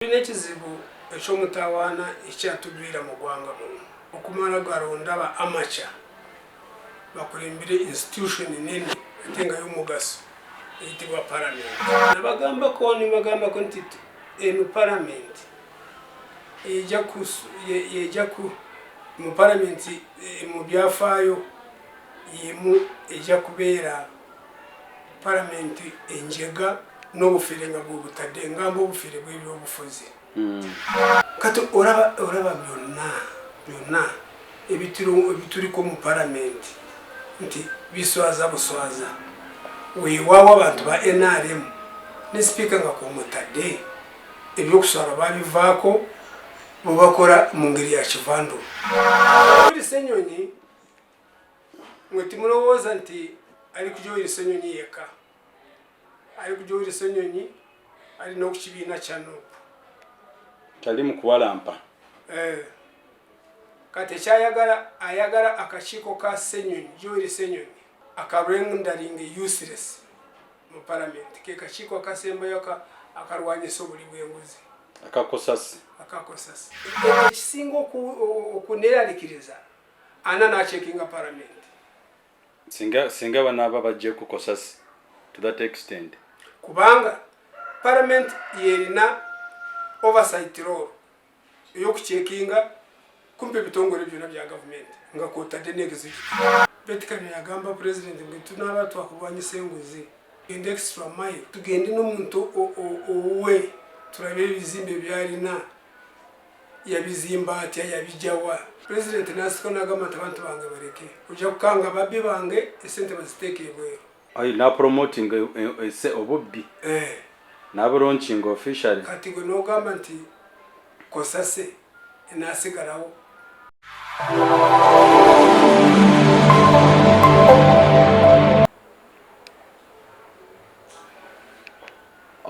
Tulina ekizibu eky'omutawaana ekyatugwira mu ggwanga muno. Okumala galonda ba amateur bakulembere institution nene ate nga y'omugaso eyitibwa palamenti. Nabagambako nibagambako nti eno palamenti eja ku mu palamenti mu byafaayo yemu eja kubeera Palamenti enjega n'obufere nga bwebutadde ngamba obufere bw'ebyobufuzi. Kati olaba olaba byonna byonna ebituliko mu palamenti nti biswaza buswaza. Weewaawo abantu ba nrm ne sipiika nga kwomutadde ebyokuswala babivaako bo bakola mu ngeri ya kivandulo. Yoweri Ssenyonyi Mwe timulowooza nti ali ku Joel Ssenyonyi yekka. Ali ku Joel Ssenyonyi, ali n'oku kibiina kya Nup. Tali mu kuwalampa. Eh. Kati ekyayagala ayagala akakiiko ka Ssenyonyi, Joel Ssenyonyi akarwendaringe useless mu parliament, ke kakiiko akasembayo akarwanyisa obuli bw'enguzi. Akakosasi. Akakosasi. Ekisinga okuneeralikiriza ana nachekinga parliament. Singa singa banaaba bajje ku Kosasi to that extent. Kubanga parliament yerina oversight role eyokuchekinga kumpi ebitongole byonna bya gavumenti nga kwotadde ne executive. Beti Kamya yagamba president ngu tunaaba twakurwanyisa enguzi genda extra mile tugende n'omuntu owuwe turabe ebizimbe byalina Yabizimba atya yabijawa? President nasika nagamba nti abantu bange baleke kuja kukanga babbi bange esente baziteeke ebweru. Ayi na promoting ese obubbi. Eh. Na launching officially. Kati gwe nogamba nti kosase enasigalawo.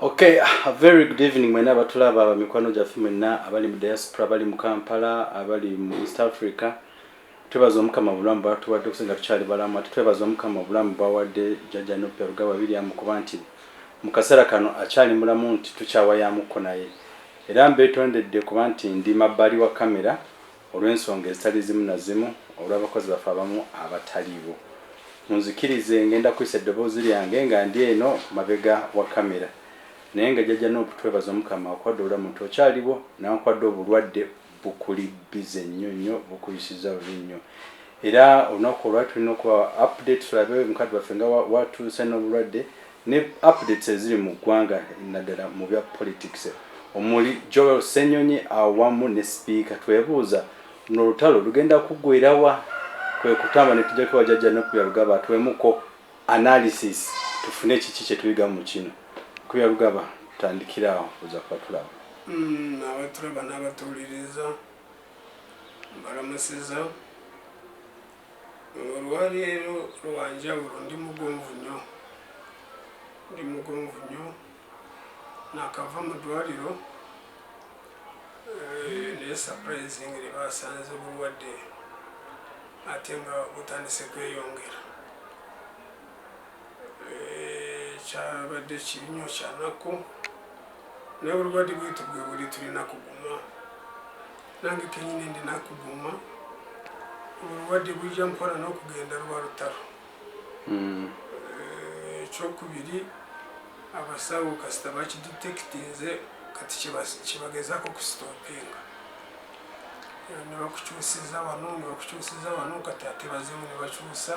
Okay, a very good evening mwena abatulaba abamikwano gyaffe mwenna abali mu diaspora, abali mu Kampala, abali mu East Africa. Twebaza Omukama obulamu bwatuwadde okusinga tukyali balamu, ate twebaza Omukama obulamu bwawadde Jjajja Nopia Lugaba William kuba nti mu kaseera kano akyali mulamu nti tukyawayamukko naye. Era mbeetondedde kuba nti ndi mabbali wa kamera olw'ensonga ezitali zimu na zimu olw'abakozi baffe abamu abataliiwo. Munzikirize ngenda kuyisa eddoboozi lyange nga ndi eno mabega wa kamera. Naye nga Jjajja Nup twebaza Omukama akuwadde obulamu nti okyaliwo newankubadde obulwadde bukuli busy nnyo nnyo bukuyisizza bubi nnyo. Era olunaku olwaleero tulina okubawa update tulabe mukadde waffe nga watuuse n'obulwadde ne updates eziri mu ggwanga naddala mu bya politics omuli Joel Ssenyonyi awamu ne sipiika. Twebuuza luno olutalo lugenda kuggwerawa? Kwe kutamba ne tujjako ewa Jjajja Nup Byarugaba atuweemuko analysis tufune kiki kye tuyigamu mu kino. Byarugaba tutandikire awo oza kuba tulaba. Abatulaba n'abatuwuliriza mbalamusiza. Olwaleero lwanjawulo ndi mugonvu nnyo, ndi mugonvu nnyo. Nakava mu ddwaliro naye surprisingly basanze obulwadde ate nga butandise kweyongera. Kyabadde kibi nnyo kyanakku naye obulwadde bwetu bwe buli tulina kuguma. Nange kenyini ndina kuguma. Obulwadde bujja mpola n'okugenda lwa lutalo. Ekyokubiri abasawo kasita bakidetectinze kati kyebagezaako okusitopinga nebakukyusiza wano nebakukyusiza wano kati ate bazemu nebakyusa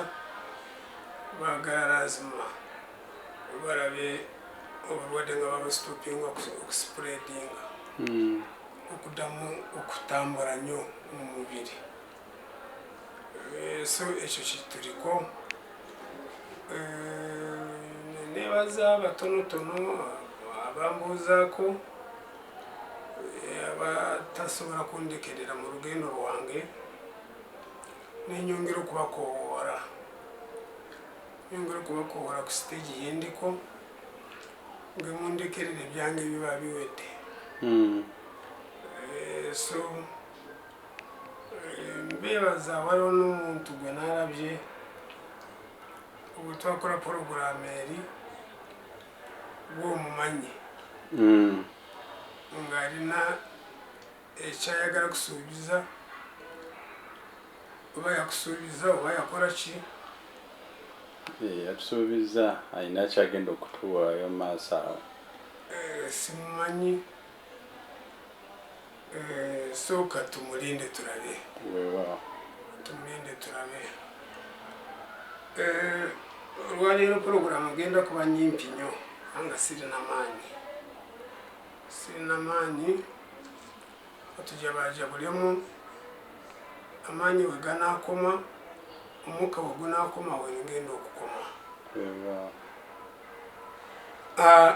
baagala lazima balabe obulwadde nga babusitopinga okuspreadinga okuddamu okutambula nnyo mu mubiri. So ekyo kituliko. Nebaza abatonotono abambuuzaako abatasobola kundekerera mu lugendo lwange nenyongera okubakoowoola nyongera okubakoowoola ku siteegi yendiko nge mundekerera ebyange biba biwedde. So mbebaza waliwo n'omuntu gwe nalabye ubwo twakora porogaramu eri gwomumanyi. Ng'alina ekyayagala kusuubiza, oba yakusuubiza oba yakola ki? Yatusuubiza alina kyagenda okutuwaayo mu maaso awo. Simumanyi. Sooka tumulinde tulabe. Weewaawo. Tumulinde tulabe. Olwaleero puroguramu egenda kuba nyimpi nnyo kubanga sirina maanyi, sirina maanyi. Atujabajabulemu amaanyi we ganaakoma, omukka we gunaakoma we ngenda okukoma. Weewaawo.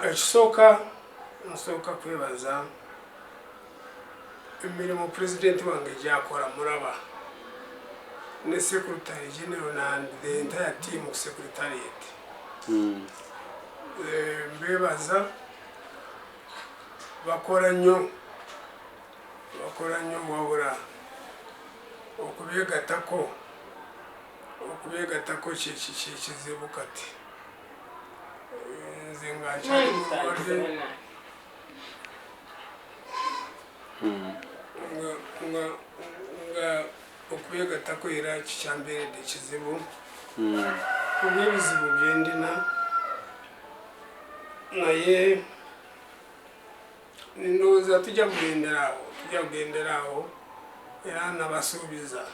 Ekisooka, nsooka kwebaza emirimu pulezidenti wange gyakola. Mulaba ne secretary general and the entire team ku secretariat. Mbebaza, bakola nnyo, bakola nnyo, wabula okubeegattako kyekizibu kati. Nze nga nkyali mulwadde, nga okubeegattako era kikyambeeredde kizibu olw'ebizibu byendina, naye ndowooza tujja kugendera awo, tujja kugendera awo. Era nabasuubiza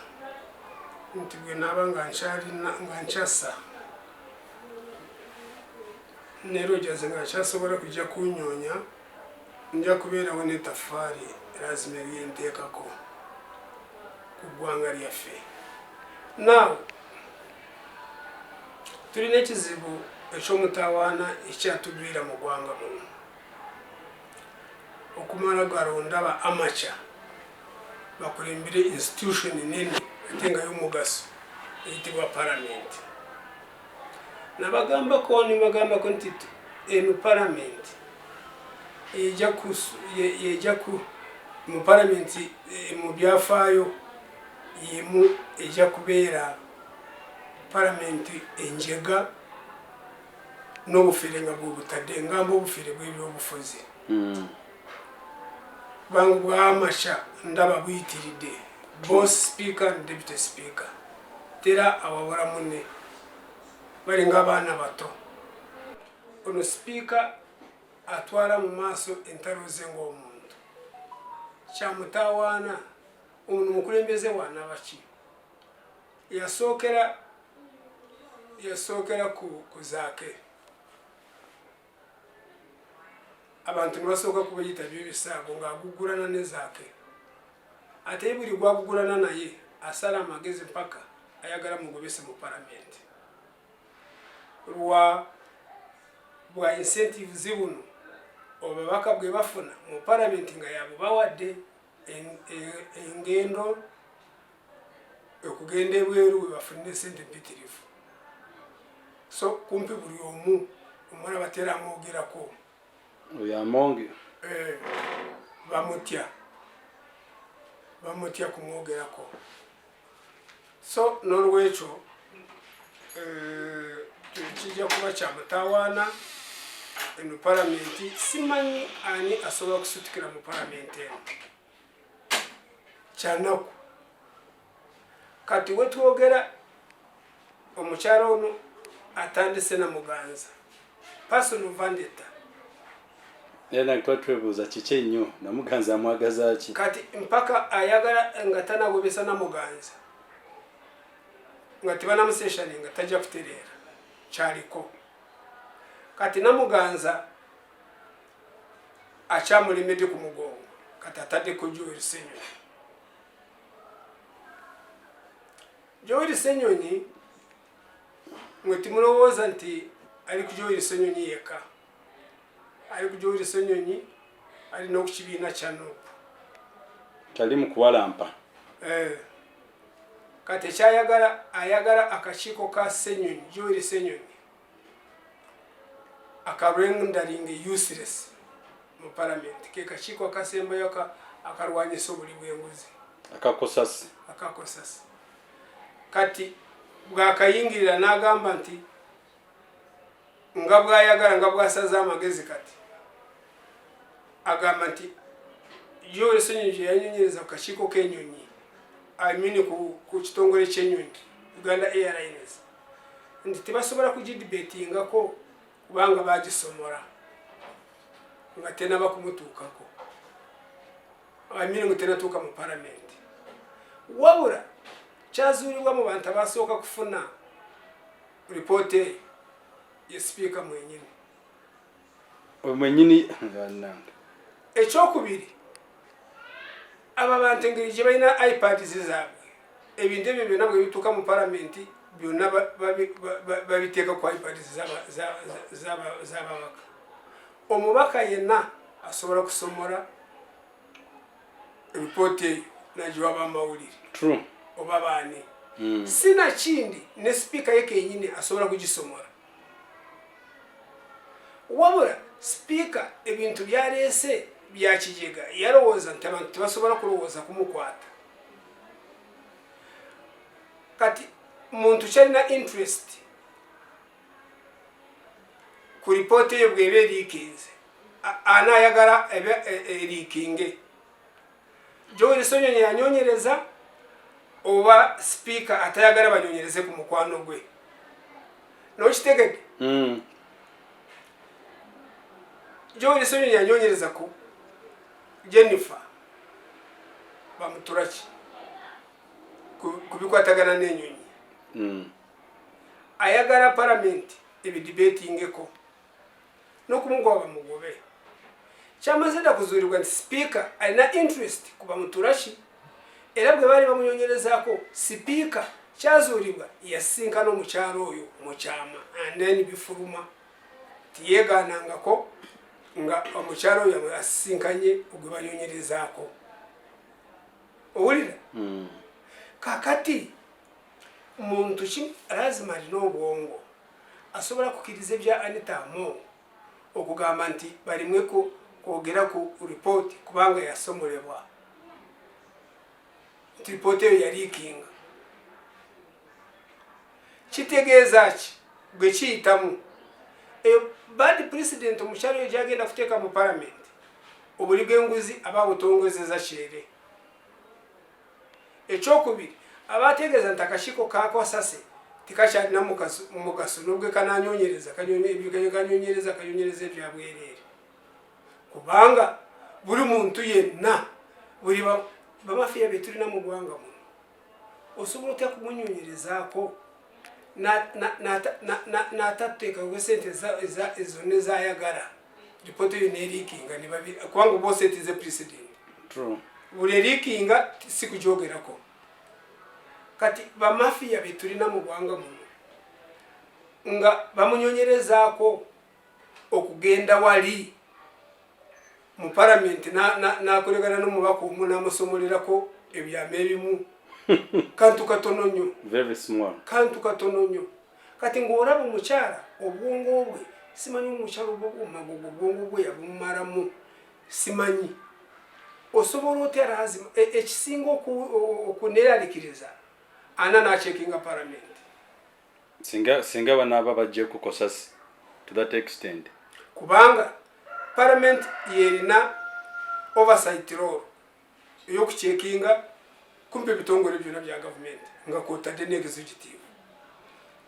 nti bwe naaba nga nkyalina, nga nkyassa ne Rogers nga nkyasobola kujja kunyoonya, nja kubeerawo n'etaffaali lazima eryenteekako ku ggwanga lyaffe. Now tulina ekizibu eky'omutawaana ekyatugwira mu ggwanga muno, okumala galonda ba amateur bakulembere institution nene ate nga y'omugaso eyitibwa parliament. Nabagambako, nibagambako nti eno parliament ejja ku mu parliament, mu byafaayo yemu ejja kubeera parliament enjega n'obufere nga bwobutadde, ngamba obufere bw'ebyobufuzi, kubanga bwamasha ndaba buyitiridde, both speaker and deputy speaker tera awabula munne, balinga abaana bato. Ono sipiika atwala mu maaso entalo ze ng'omuntu kyamutawaana. Ono mukulembeze wanabaki? Yasookera ku Zaake, abantu ne basooka kubayita byebisaago ng'agugulana ne Zaake, ate buli gwagugulana naye asala amagezi mpaka ayagala mugobese mu palamenti lwa bwa incentives buno obubaka bwe bafuna mu palamenti nga yabubawadde, engendo okugenda ebweru we bafunire sente mpitirivu. So kumpi buli omu omwana batera amwogerako. Oyo Amonge. Bamutya, bamutya kumwogerako. So n'olwekyo kijja kuba kya mutawaana eno palamenti. Simanyi ani asobola kusitukira mu palamenti eno. Kyanaku kati wetwogera omukyala ono atandise na Muganza personal vendetta. Era tuba twebuuza kiki ennyo Namuganza amwagaza ki? Kati mpaka ayagala nga tanagobesa Namuganza, nga tebanamuseshani, nga tajja kutereera kyaliko. Kati Namuganza akyamulemedde ku mugongo, kati ataddeko Joel Senyonyi. Joel Senyonyi, mwe timulowooza nti ali ku Joel Senyonyi yekka, ali ku Joel Senyonyi, ali n'oku kibiina kya NUP. Tali mu kuwalampa. Kati ekyayagala, ayagala akakiiko ka Senyonyi, Joel Senyonyi, akarendering useless mu parliament, ke kakiiko akasembayo akalwanyisa obuli bw'enguzi. Akakosasi. Akakosasi. Kati bwakayingirira n'agamba nti nga bwayagala, nga bwasaze amagezi, kati agamba nti Joel Ssenyonyi gye yanyonyereza ku kakiiko k'enyonyi, I mean ku kitongole ky'enyonyi Uganda Airlines, nti tebasobola kugidibetingako kubanga bagisomora nga tenaba kumutuukako, I mean nga tenatuuka mu palamenti. Wabula kyazuulibwa mu bantu abasooka kufuna ripooti eyo ye sipiika mwenyini. Mwenyini bannange. Ekyokubiri, abo abantu engeri gye balina iPads zaabwe, ebintu ebyo byonna bwe bituuka mu palamenti byonna babiteeka ku iPads z'ababaka. Omubaka yenna asobola kusomora ripooti eyo nagiwa abamawulire. True. Oba baani. Sinakindi ne sipiika ye kenyini asobola kugisomora. Wabula sipiika ebintu byaleese bya kijega, yalowooza nti abantu tebasobola kulowooza kumukwata. Kati muntu kyalina interest ku ripooti eyo bw'eba eriikinze, anaayagala ebe eriikinge. Joel Ssenyonyi yanyonyereza oba sipiika atayagala banyonyereze ku mukwano gwe. N'okitegedde? Joel Ssenyonyi yanyonyereza ku Jennifer Bamuturaki ku bikwatagana n'enyonyi. Ayagala palamenti ebidibetingeko n'okumugoba bamugobe. Kyamaze dda kuzuulibwa nti sipiika alina interest ku Bamuturaki, era bwe baali bamunyonyerezaako sipiika kyazuulibwa yasisinkana omukyala oyo mu kyama, and then bifuluma tiyeegaanangako nga omukyala oyo asisinkanye gwe banyonyerezaako. Owulira? Kakati muntu ki lazima alina obwongo asobola kukkiriza ebya Anita Among okugamba nti balimwe kwogera ku ripooti kubanga yasomolebwa nti ripooti eyo yaliikinga. Kitegeeza ki bwe kiyitamu eyo bad president omukyala oyo gyagenda kuteeka mu palamenti obuli bw'enguzi aba butongozeza kyere. Ekyokubiri, aba ategeeza nti akakiiko ka Kosase tekakyalina mugaso n'obwe kananyonyereza kanyonyereza kanyonyereza ebya bwereere, kubanga buli muntu yenna buli bamafiya be tulina mu ggwanga muno osobola otya kumunyonyerezaako n'atateekawo sente zonna ezayagala ripooti eyo n'eriikinga kubanga oba osetize president. True. Buli eriikinga si kugyogerako. Kati bamafiya be tulina mu ggwanga muno nga bamunyonyerezaako okugenda wali mu palamenti n'akolegana n'omubaka omu n'amusomolerako ebyama ebimu. Kantu katono nnyo. Very small. Kantu katono nnyo. Kati ng'olaba omukyala obwongo bwe, simanyi omukyala oba omagogo obwongo bwe yabumalamu, simanyi. Osobola otya lazima ekisinga okuneeralikiriza ana n'acekinga palamenti. Singa banaaba bajje ku Kosasi to that extent. Kubanga palamenti yerina oversight role ey'okucekinga kumpi ebitongole byonna bya gavumenti nga kwotadde ne executive.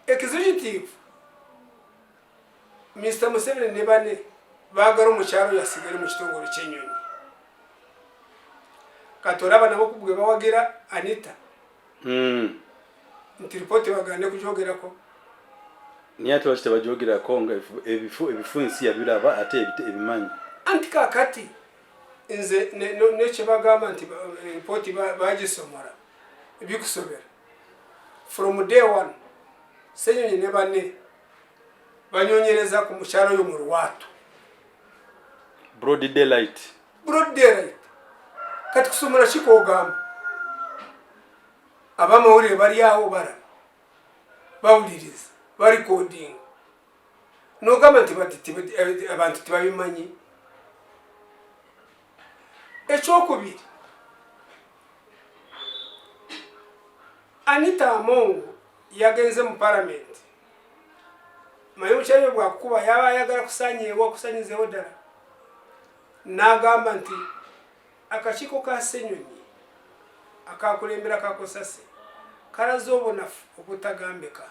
Executive Mr. Museveni ne bane baagala omukyalo oyo asigale mu kitongole ky'ennyonyi. Kati olaba nabo bwe bawagira Anita nti ripooti bagaane kugyogerako. Naye ate lwaki tebagyogerako nga ebifu ensi yabiraba ate ebimanyi? Anti kaakati nze nekyebagamba nti ripooti bagisomora bikusobera. From day one Ssenyonyi ne banne banyonyereza ku mukyalo oyo mu lwatu. Broad daylight. Broad daylight. Kati kusomera kikogamba abamawulire bali awo balaba, bawuliriza, barikodinga, nogamba nti abantu tebabimanyi. Ekyokubiri, Anita Among yagenze mu palamenti, manyi omukyala oyo bwakukuba yaba ayagala kusanyeewo akusanyizeewo ddala, n'agamba nti Akakiiko ka Ssenyonyi akakulembera ka Cosase kalaze obunafu obutagambika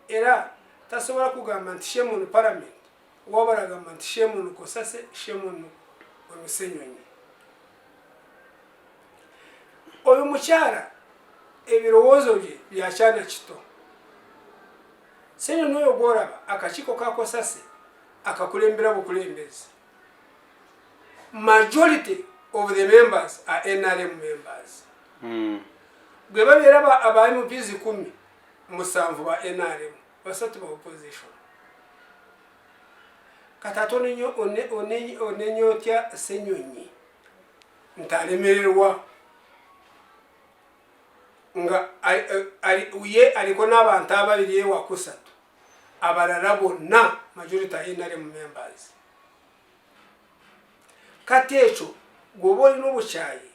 era tasobola kugamba nti shame on parliament wabula agamba nti shame on Cosase, shame on Ssenyonyi. Oyo mukyala ebirowoozo bye bya kyana kito. Ssenyonyi oyo gw'olaba akakiiko ka Cosase akakulembera bukulembezi. Majority of the members are NRM members. Bwe babeera aba MPs 10, 7 ba NRM, 3 ba opposition. Kati ate onenya otya Ssenyonyi nti alemererwa nga ye aliko n'abantu ababiri ewakusatu, abalala bonna majority are NRM members. Kati ekyo bw'oba olina obukyayi,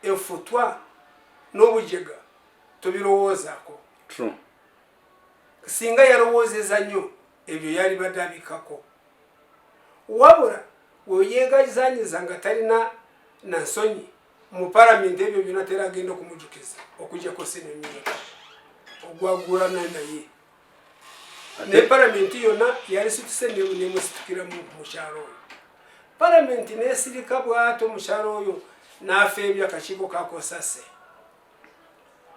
efutwa n'obujega tobirowoozaako. True. Singa yalowoozeza nnyo ebyo yalibadde abikako, wabula weyeegazanyiza nga talina na nsonyi mu palamenti, ebyo byonna tera agenda okumujukiza okujjako Ssenyonyi ogwagulana naye ne palamenti yonna yalisituse nemusitukira mu mukyalo oyo. Palamenti nesirika bw'ate omukyalo oyo n'afeebya akakiiko ka Cosase.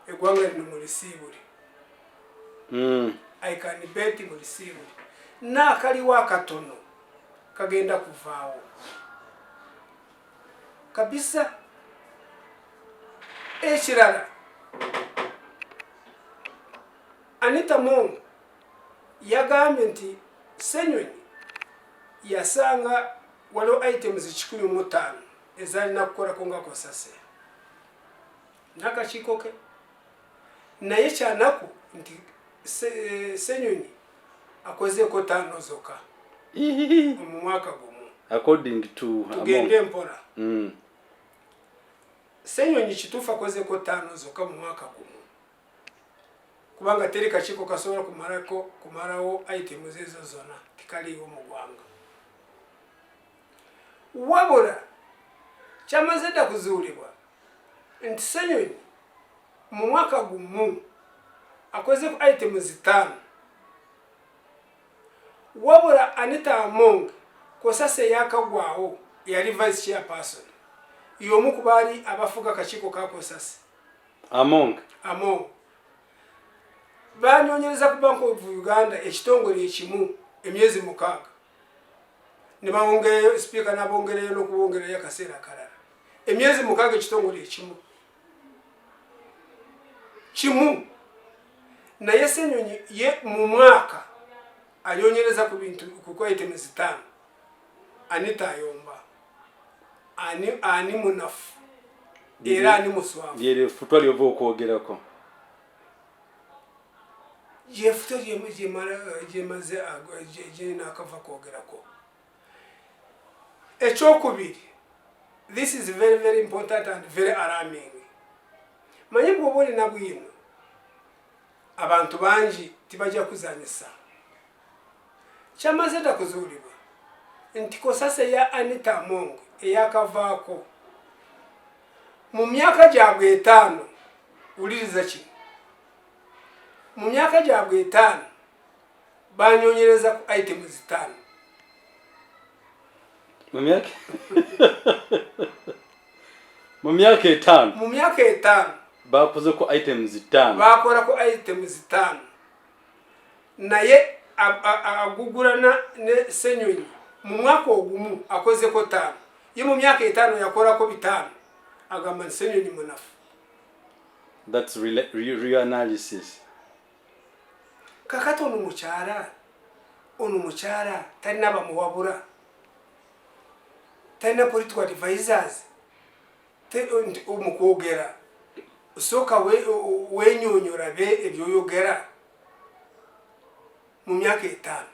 Eggwanga lino mulisiibule. I can bet mulisiibule n'akaliwo akatono kagenda kuvaawo kabisa. Ekirala, Anita Among yagambye nti Ssenyonyi yasanga waliwo items 105 ezalina kukolako nga Cosase n'akakiiko ke, naye kyanaku nti Ssenyonyi akozeeko 5 zokka mu mwaka gumu. According to Tugende mpola. Ssenyonyi kituufu akozeeko 5 zokka mu mwaka gumu, kubanga teri kakiiko kasobola kumalako kumalawo items ezo zonna, tikaliiwo mu ggwanga. Wabula kyamaze dda kuzuulibwa nti Ssenyonyi mu mwaka gumu akoze ku items 5, wabula Anita Among Cosase eyakagwawo yali vice chairperson, y'omu ku baali abafuga akakiiko ka Cosase. Among. Among banyonyereza ku Bank of Uganda, ekitongole ekimu, emyezi 6 ne bawongereyo, sipiika n'abongereyo n'okubongerayo akaseera akalala, emyezi 6, ekitongole ekimu kimu. Naye Ssenyonyi ye mu mwaka anyonyereza ku bintu ku items 5. Anita ayomba ani, ani munafu era ani muswavu? Lyerefutwa lyova okwogerako. Jefuto gyemaze gyenakava kwogerako. Ekyokubiri, this is very very important and very alarming. Manyi bwoba olina bwino abantu bangi tibajja kuzanyisa. Kyamaze dda kuzuulibwa nti Cosase ya Anita Among eyakavaako mu myaka gyabwe 5, wuliriza kino, mu myaka gyabwe 5 banyonyereza ku items 5. Mu myaka 5? Mu myaka 5. Bakoze ku items 5? Bakola ku items 5, naye agugulana ne Ssenyonyi mu mwaka ogumu akozeko 5, ye mu myaka 5 yakolako 5, agamba nti Ssenyonyi munafu. That's real analysis. Kakati ono mukyala talina bamuwabula, talina political advisors. Mukwogera sooka wenyonyola be ebyoyogera. Mu myaka 5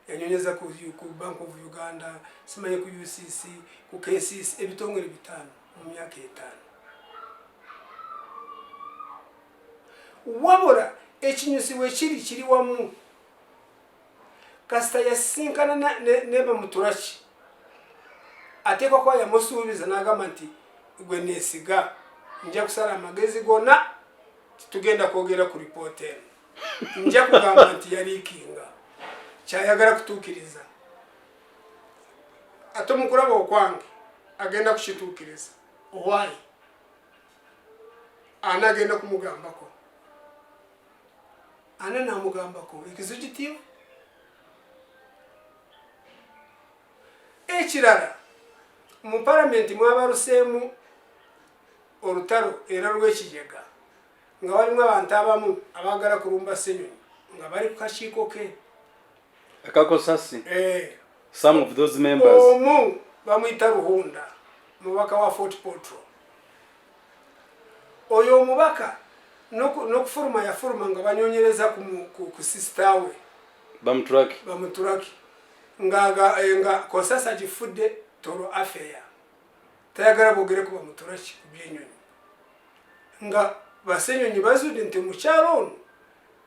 yanyonyeza ku Bank of Uganda, simanyi ku UCC, ku KCC, ebitongole 5 mu myaka 5. Wabula ekinyusi wekiri kiri wamu, kasita yasinkana ne Bamuturaki. Ateekwa kuba yamusuubiza n'agamba nti gwe neesiga nja kusala amagezi gonna, titugenda kwogera ku ripoota eno. Nja kugamba nti yaliikinga kyayagala kutuukiriza, ate mu kulaba okwange agenda kukituukiriza. Owaayi ana agenda kumugambako, ana namugambako executive. Ekirala, mu palamenti mwabaluseemu olutalo era lw'ekijega, nga walimu abantu abamu abaagala kulumba Ssenyonyi nga bali ku kakiiko ke akakosasi. Some of those members, omu bamuyita Ruhunda, mubaka wa Fort Portal. Oyo omubaka n'okufuluma yafuluma nga banyonyereza ku sister we. Bamuturaki. Bamuturaki nga Kosasa agifudde Toro affair, tayagala boogere ku bamuturaki ku byenyonyi, nga basenyonyi bazudde nti omukyalo ono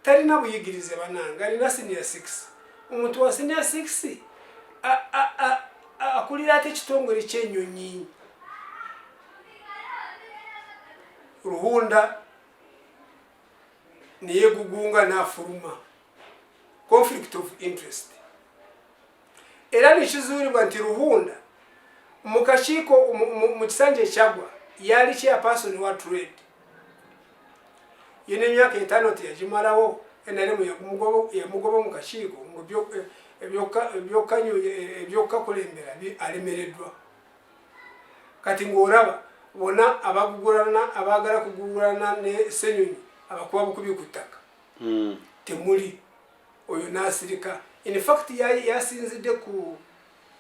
talina buyigirize. Banange, alina senior 6. Omuntu wa senior 6 akulira ate ekitongole kyenyonyi? Ruhunda neyegugunga n'afuluma, conflict of interest. Era nekizuulibwa nti Ruhunda mu kakiiko mu kisanja ekyagwa yali chairperson wa trade. Yina emyaka 5 teyagimalawo. NRM yamugoba mu kakiiko ngo ebyokukakulembera alemereddwa. Kati ng'olaba bonna abagugulana, abaagala kugugulana ne Ssenyonyi, abakuba bukubi ku ttaka. Temuli oyo n'asirika. In fact, yasinzidde ku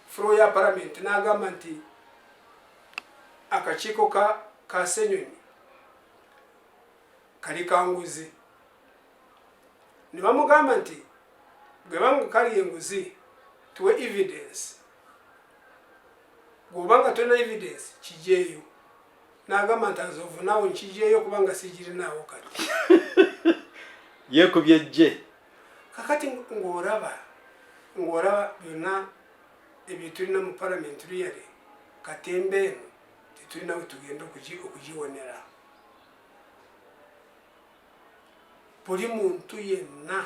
floor ya parliament n'agamba nti akakiiko ka Ssenyonyi kali kanguzi. Ne bamugamba nti bwebanga kali enguzi, tuwe evidence, bw'obanga tolina evidence kijeeyo. N'agamba nti as of now nkijeeyo kubanga sigirinaawo kati. Yeekubye ejje. Kakati ng'olaba byonna ebyo tulina mu parliament, really katemba eno tetulina we tugenda okugiwonera. Buli muntu yenna,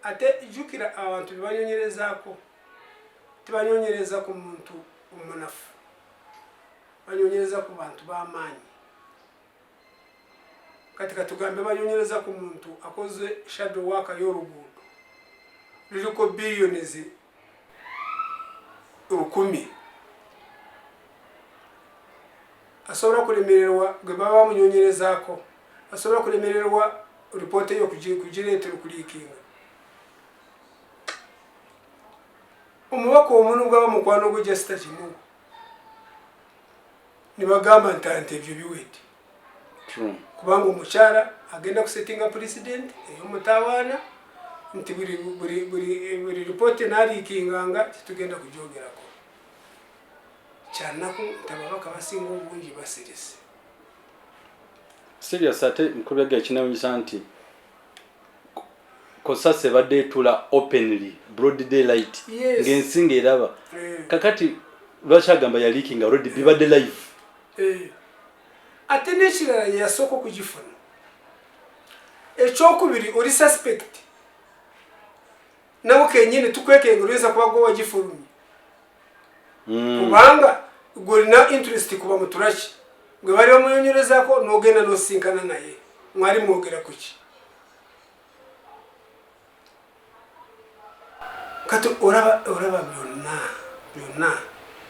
ate jjukira abantu bebanyonyerezaako, tebanyonyereza ku muntu omunafu, banyonyereza ku bantu b'amaanyi. Kati katugambe banyonyereza ku muntu akoze shadow work y'oluguudo luliko billions 1000, asobola kulemererwa gwe baba bamunyonyerezaako? Asobola kulemererwa ripoota eyo kugireetera okuliikinga? Omubaka omu nubwo aba mukwano gwe jasita kimu, ne bagamba nti ante ebyo biwedde. True. Kubanga omukyala agenda kusetinga precedent ey'omutawaana nti buli ripooti enaaliikinganga tetugenda kugyogerako. Kyanaku nti ababaka basinga obungi basirise. Serious. Ate mukulu yagga ekinawunyisa nti Kosasa ebadde etula openly, broad daylight, ng'ensi ng'eraba. Kakati lwaki agamba yaliikinga? Already bibadde live. Ate n'ekirala, yeyasooka okugifuna. Ekyokubiri, oli suspect nawe kenyini, tukwekengera, oyinza kuba gwe wagifulumye, kubanga gwe olina interest kuba muturaki gwe bali bamunyonyerezaako, n'ogenda n'osinkana naye, mwali mwogera kuki? Kati olaba byonna byonna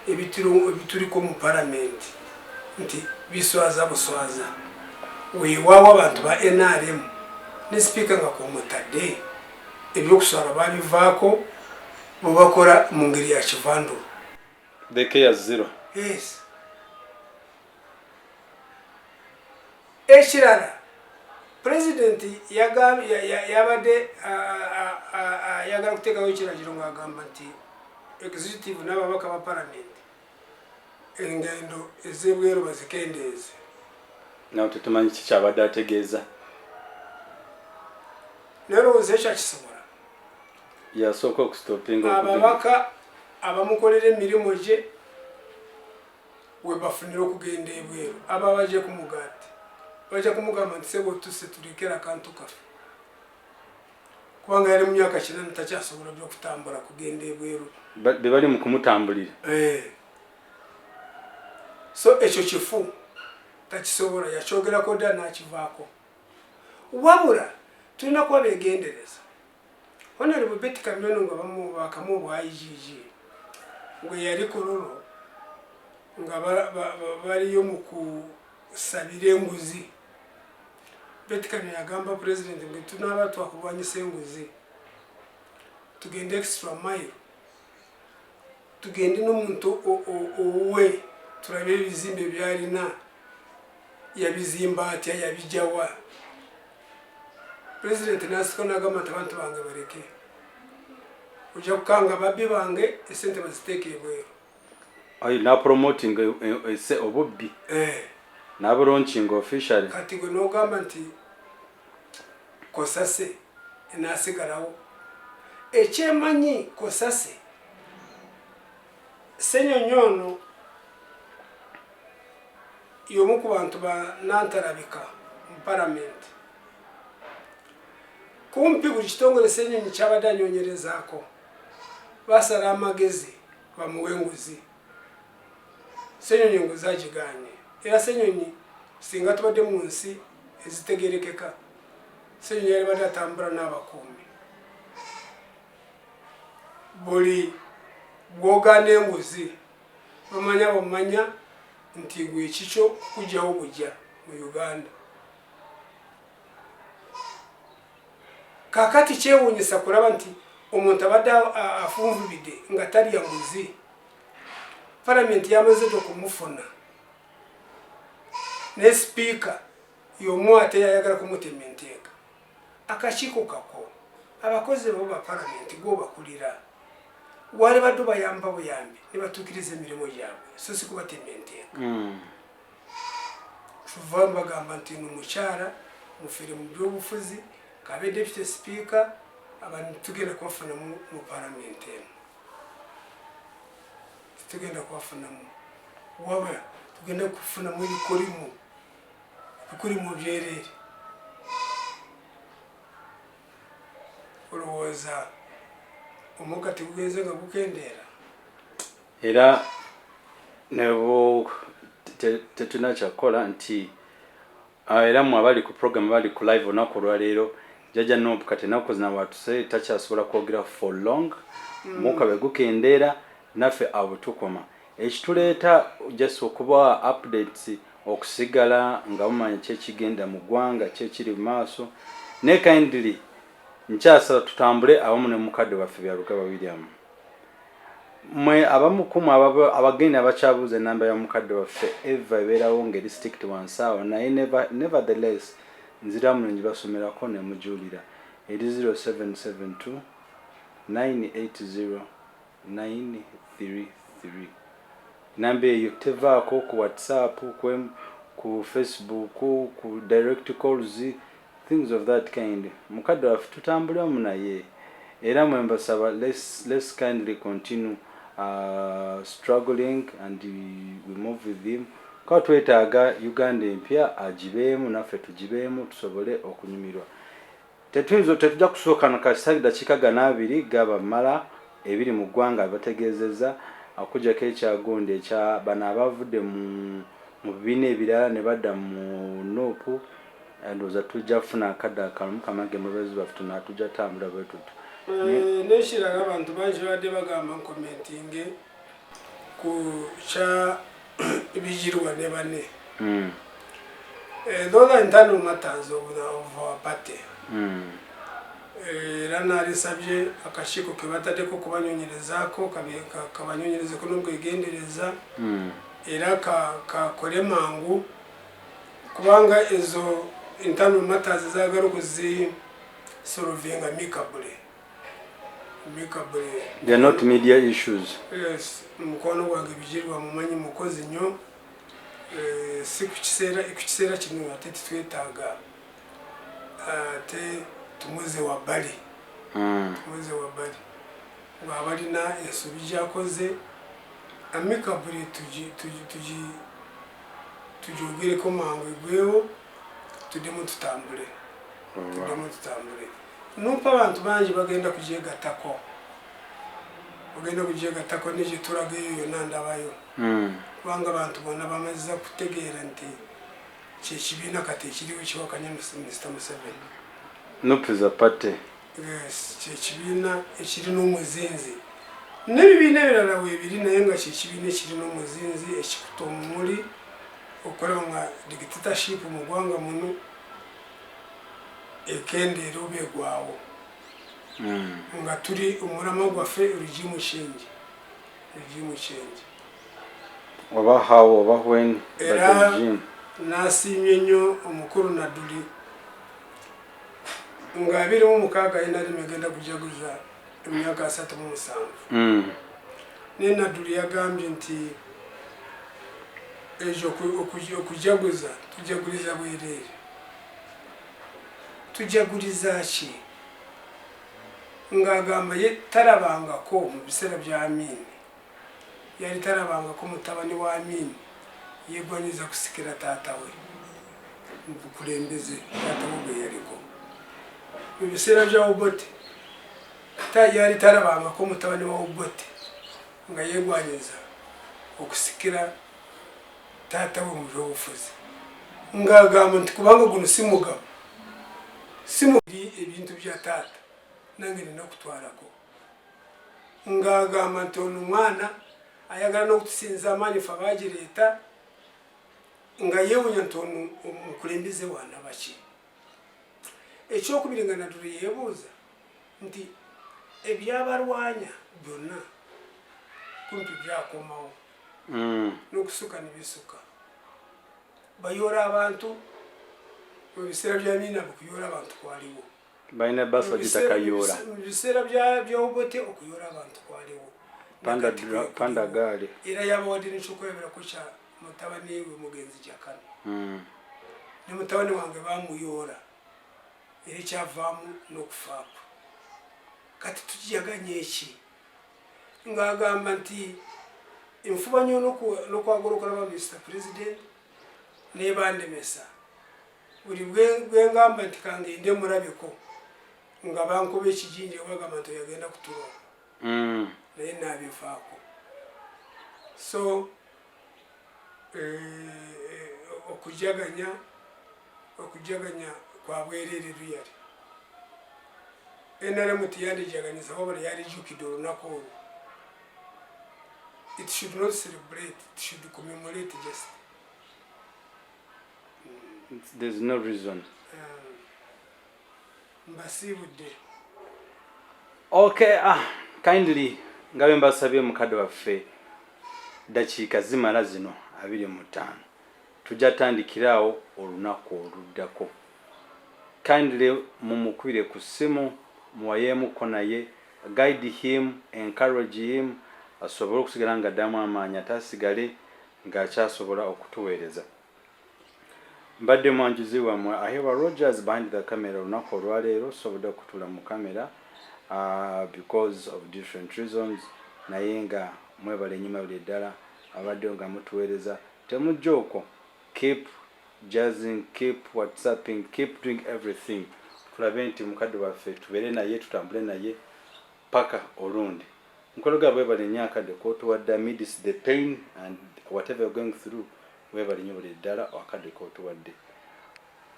ebituliko mu palamenti nti biswaza buswaza. Weewaawo abantu ba NRM ne sipiika nga kwomutadde, ebyokuswala babivaako, bwebakola mu ngeri ya kivandulo. The care zero. Yes. Ekirala, pulezidenti yabadde ayagala kuteekawo ekiragiro ng'agamba nti executive n'ababaka ba palamenti engendo ez'ebweru bazikendeeze. Nawe tetumanyi kikyabadde ategeeza. Naye olowooza ekyo akisobola? Yasooka okustopinga. Ababaka abamukolera emirimu gye. Webafunira okugenda ebweru, aba baje ku mugaati bajja kumugamba nti, "Sebo, tuse tulekera akantu kaffe," kubanga yali mu myaka 80, takyasobola byokutambula kugenda ebweru. Be bali mu kumutambulira. Eh. So ekyo kifu takisobola, yakyogerako dda n'akivaako. Wabula tulina kuba begendereza. Honorable Betty Kamya ono nga bakamu obwa IGG, gwe yali Kololo nga baliyo mu kusabira enguzi, Betty Kamya yagamba President nge tunaaba twakulwanyisa enguzi, tugende extra mile, tugende n'omuntu owuwe, tulabe ebizimbe byalina, yabizimba atya, yabijjawa. President nasika nagamba nti, "Abantu bange baleke, ojja kukanga babbi bange esente baziteeka ebweru." Ayi, napromoting ese obubbi. Eh. Nabulaunchinga officially. Kati gwe nogamba nti kosase enasigalawo, ekyemanyi kosase Senyonyi ono y'omu ku bantu ba nantalabika mu palamenti. Kumpi buli kitongole Senyonyi kyabadde anyonyerezaako, basala amagezi bamuwe enguzi. Senyonyi enguzi agiganye. Era Senyonyi singa tubadde mu nsi ezitegerekeka, Senyonyi yali badde atambula n'abakuumi. Buli bwoganda enguzi, bamanya bamanya nti gwe ekikyo kujjawo bujja mu Uganda. Kakati kyewuunyisa kulaba nti omuntu abadde afunvubidde nga talya nguzi, palamenti yamaze dde okumufuna, ne sipiika y'omu ate yayagala kumutema enteeka. Akakiiko kako, abakozi bo ba palamenti gwobakulira, wali badde bayamba buyambi ne batuukiriza emirimu gyabwe, so si kubatema enteeka. Tuva mbagamba nti no mukyala mufere mu byobufuzi, kabe deputy speaker, abantu tugenda kubafunamu mu palamenti eno, titugenda kubafunamu, wabula tugenda kufunamu ebikolimu, ebikolimu byereere. Olowooza omukka tegugenze nga gukendeera? Era nebo tetulina kyakukola nti era mwe abali ku program, abali ku live olunaku olwaleero, Jjajja Nopu kati ennaku zino watuse takyasobola kwogera for long. Omukka bwe gukendeera, naffe abo tukoma. Ekituleeta just okubawa updates, okusigala nga mumanya kyekigenda mu ggwanga, kyekiri mu maaso. Ne kindly nkyasaba tutambule awamu ne mukadde waffe Byarugaba William. Mwe abamu kumwe abagenda abakyabuuza enamba ya mukadde waffe, eva ebeerawo ng'eri sticked wansi awo, naye nevertheless nziramu nengibasomerako ne mujulira. Eri 0772 980 933. Namba eyo tevaako ku WhatsApp, ku Facebook, ku direct calls, things of that kind. Mukadde waffe tutambulemu naye, era mwe mbasaba, let's kindly continue struggling and we move with him, kuba twetaaga Uganda empya agibeemu, naffe tugibeemu, tusobole okunyumirwa. Tetuyinza, tetujja kusooka nakasa dakiika gana abiri gabamala ebiri mu ggwanga bategeezezza, okuggyako ekyagundi ekya bano abavudde mu bibiina ebirala ne badda mu NUP. Ndowooza tujja kufuna akadde akalamu kamange mubeezi baffe, tujja tambula bwe tutyo. N'ekirala, abantu bangi babadde bagamba ncommentinge ku kya Bigirwa ne banne. Those are internal matters of our party. Era naalisabye akakiiko ke bataddeko kubanyonyerezaako kabanyonyerezeko n'obwegendereza, era kakole mangu, kubanga ezo internal matters zaagala okuzisolvinga amicably, amicably. They are not media issues. Yes, mukwano gwange Bigirwa mumanyi mukozi nnyo. Si ku kiseera kino, ate tetwetaaga, ate tumuze wabbali. Tumuze wabbali, bw'aba alina ensobi gyakoze. Amicably tugyogereko mangu egwewo, tuddemu tutambule, tuddemu tutambule. NUP abantu bangi bagenda kugyegattako, bagenda kugyegattako negyetulaga eyo yonna ndabayo, kubanga abantu bonna bamaze kutegeera nti kyekibiina kati ekiriwo ekiwakanya Mr Museveni. NUP is a party. Yes, kyekibiina ekirina omuzinzi n'ebibiina ebirala weebiri, naye nga kyekibiina ekirina omuzinzi ekikuta omumuli okulaba nga dictatorship mu ggwanga muno ekendeera oba egwawo, nga tuli omulama gwaffe regime change, regime change. Oba how oba when, but Era regime. Nasiimye nnyo omukulu Nadduli nga 26 NRM egenda kujaguza emyaka 37. Naye Nadduli yagambye nti ekyo okujaguza tujaguliza bwereere. Tujaguliza ki? Ng'agamba ye talabangako mu biseera bya Amini, yali talabangako mutabani wa Amini yegwanyiza kusikira taata we mu bukulembeze taata we bwe yaliko. Mu biseera bya Obote yali talabangako mutabani wa Obote nga yegwanyiza okusikira taata we mu byobufuzi, ng'agamba nti kubanga guno si mugabo, si mubiri, ebintu bya taata nange nina okutwalako. Ng'agamba nti ono omwana ayagala n'okutusinza amaanyi fe abagireeta, nga yeewunya nti ono omukulembeze wanabaki. Ekyokubiri, nga Nadduli yeebuuza nti ebyabalwanya byonna kumpi byakomawo n'okusuka ne bisuka, bayoola abantu. Mu biseera bya Amini okuyoola abantu kwaliwo. Balina basi bagita Kayoola. Mu biseera bya Obote okuyoola abantu kwaliwo. Panda Nakati kwe panda kuliwo. Gaali. Era yabawadde nekyokulabirako kya mutabani we mugenzi Jakana. Ne mutabani wange bamuyoola, era ekyavaamu n'okufaakwe. Kati tukijaganya eki? Ng'agamba nti nfuba nnyo n'okwagala okulaba Mr President nebandemesa. Buli bwe ngamba nti kangende mulabeko, nga bankuba ekijinji, bagamba nti oyagenda kutuloga. Naye nabivaako. So okujaganya kwa bwerere. Luyali NRM teyandijaganyisa, wabula yalijukidde olunaku olwo. It should not celebrate, it should commemorate just. There's no reason. Mbasiibudde. Okay, kindly, nga bwe mbasabye mukadde waffe, dakiika zimala zino 25, tujja tandikiraawo olunaku oluddako. Kindly mumukubire ku ssimu, muwayeemuko naye, guide him, encourage him, asobole okusigala nga addamu amaanyi ate asigale ng'akyasobola okutuweereza. Mbadde mwanjuzi wammwe Ahewa Rogers behind the camera. Olunaku olwaleero sobodde okutuula mu kamera because of different reasons, naye nga mwebale enyuma buli ddala abaddewo nga mutuweereza. Temujja okwo, keep jazzing, keep whatsapping, keep doing everything, tulabe nti mukadde waffe tubeere naye, tutambule naye paka olundi. Nkologa, bwebale nnyo akadde kotuwadde amidst the pain and whatever you're going through. Webale nnyo buli ddala akadde kotuwadde.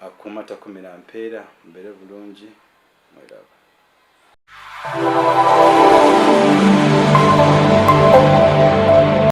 Akuuma takumira mpeera, mbeere bulungi, mweraba.